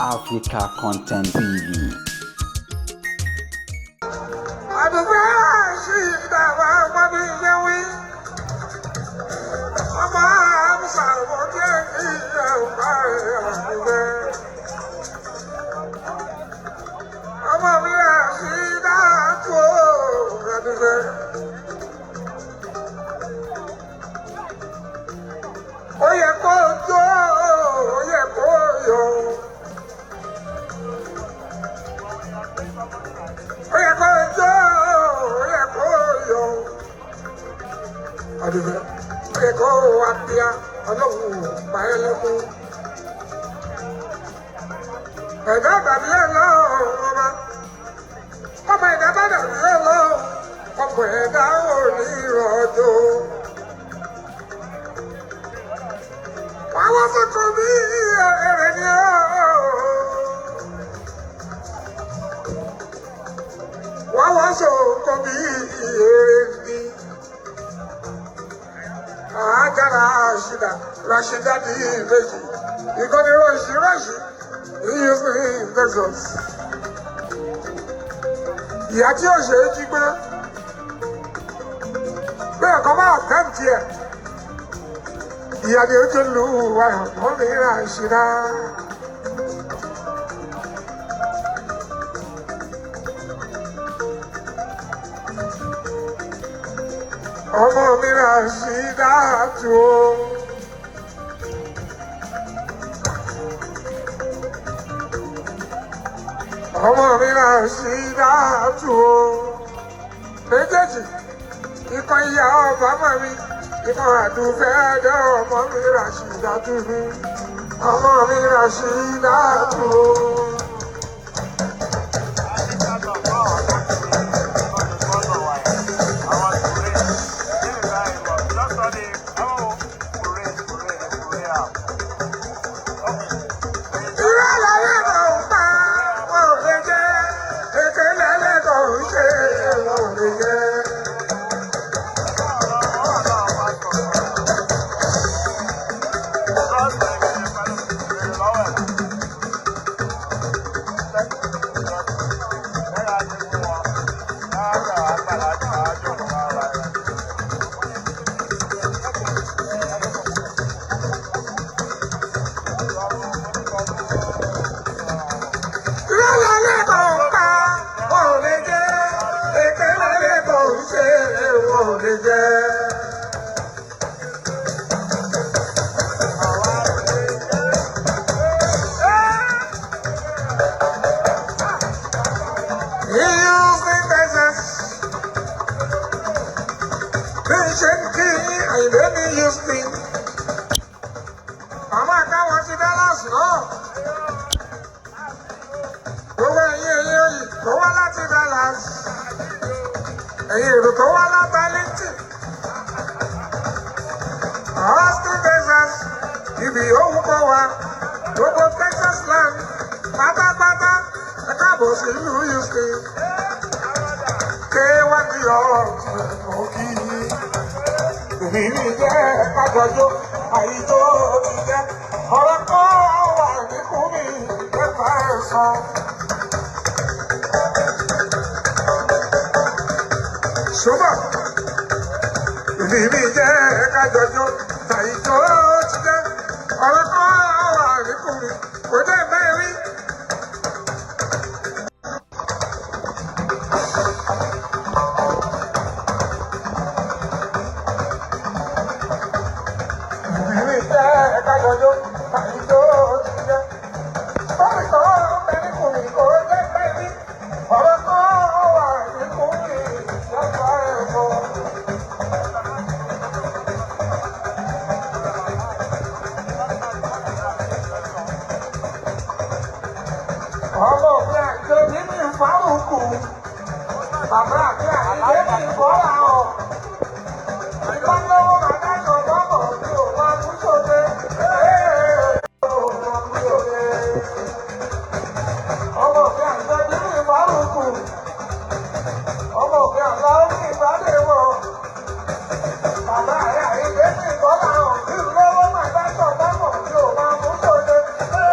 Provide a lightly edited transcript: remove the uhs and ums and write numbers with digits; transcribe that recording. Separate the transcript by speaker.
Speaker 1: Africa Content TV.
Speaker 2: Àdùfẹ́ àṣìdàbà ọmọ mi yẹ wí. Ọmọ àmúṣà ọmọdé ìyá ọba àdùfẹ́. Ọmọ mi àṣìdàtò àdùfẹ́. Ó yẹ kó jó, ó yẹ kó yọ. Ó yẹ kó jó, ó yẹ kó yọ. Àdùfẹ́, ó yẹ kó wá bíá, ọlọ́run ò pa ẹ́ lẹ́kún. Ẹ̀dá dàbí ẹ̀ lọ́rùn ọba. Ọmọ ẹ̀dá bá dàbí ẹ̀ lọ́rùn. Ọmọ ẹ̀dá ò ní rọ̀jò. Àwọn sọ̀kò bí ẹ̀rẹ̀ ni ó. Wọ́n wá sọ̀kò bí ẹ̀rẹ̀ ni. Àájára àṣìdá, Ràṣídá di ìbejì. Ìkọ́ni rọ̀ṣì rọ̀ṣì, ìyí Texas. Ìyá tí ó ṣe é jí gbé. Bẹ́ẹ̀ kọ́ máa tẹ́ǹtì ẹ̀. Ìyá ni ó jẹ́ lù wá ọ̀pọ̀ mi Ràṣídá. Ọmọ mi Ràṣídá tó. Ọmọ mi Ràṣídá tó. Méjèèjì, ikọ̀ ìyá ọba mọ̀ mi, ikọ̀ àdúfẹ́ dẹ́ ọmọ mi Ràṣídá tó mi. Ọmọ mi Ràṣídá tó. Irọ́ làwọn kan ń pa, wọn ò lè jẹ́. Èké lẹ́lẹ́kọ̀ọ́ ń ṣe, wọn ò lè jẹ́. Irọ́ lẹ́lẹ́kọ̀ọ́ ń pa, wọn ò lè jẹ́. Èké lẹ́lẹ́kọ̀ọ́ ń ṣe, wọn ò lè jẹ́. Houston, Texas. Bí n ṣe ń kí yín, Àyìndé ní Houston. Màmá káwọn ti Dallas náà. Gbogbo ẹ̀yin ẹ̀yin oyè tó wá láti Dallas. Ẹ̀yin èrò tó wá láti Arlington. Austin, Texas. Ibi yòówù kọ́ wa. Gbogbo Texas land pátápátá. Ẹ káàbọ̀ sí ìlú Houston. K1 the ultimate kí yín. Ìrírí jẹ́ kájọjọ́, àìjó ti jẹ́. Ọ̀rọ̀ kan wà níkùn mi, ẹ̀fà ẹ̀sán. Ṣùgbọ́n ìrírí jẹ́ kájọjọ́, àìjó ti jẹ́. Ọ̀rọ̀ kan wà níkùn mi, kò jẹ́ bẹ́ẹ̀ rí. Ìrírí jẹ́ kájọjọ́, àìjó ti jẹ́. Ọ̀rọ̀ kan bẹ níkùn mi, kò jẹ́ bẹ́ẹ̀ rí. Ọ̀rọ̀ kan wà níkùn mi, ẹ̀fà ẹ̀sán. Ọmọ mi àjọ nínú ìfárùkù, bàbá àti àyíké ní ìbọ́ra ọ̀. Ìbánlọ́wọ́ adájọ́ bọ́bọ̀ mi ò máa kú sóde. Ee, ò máa kú sóde. Ọmọ mi àjọ nínú ìfárùkù, ọmọ mi àlọ́ ní ìbádẹ́wọ̀. Bàbá àti àyíké ní ìbọ́ra ọ̀. Ìlọ́wọ́ adájọ́ bọ́bọ̀ mi ò máa kú sóde. Ee.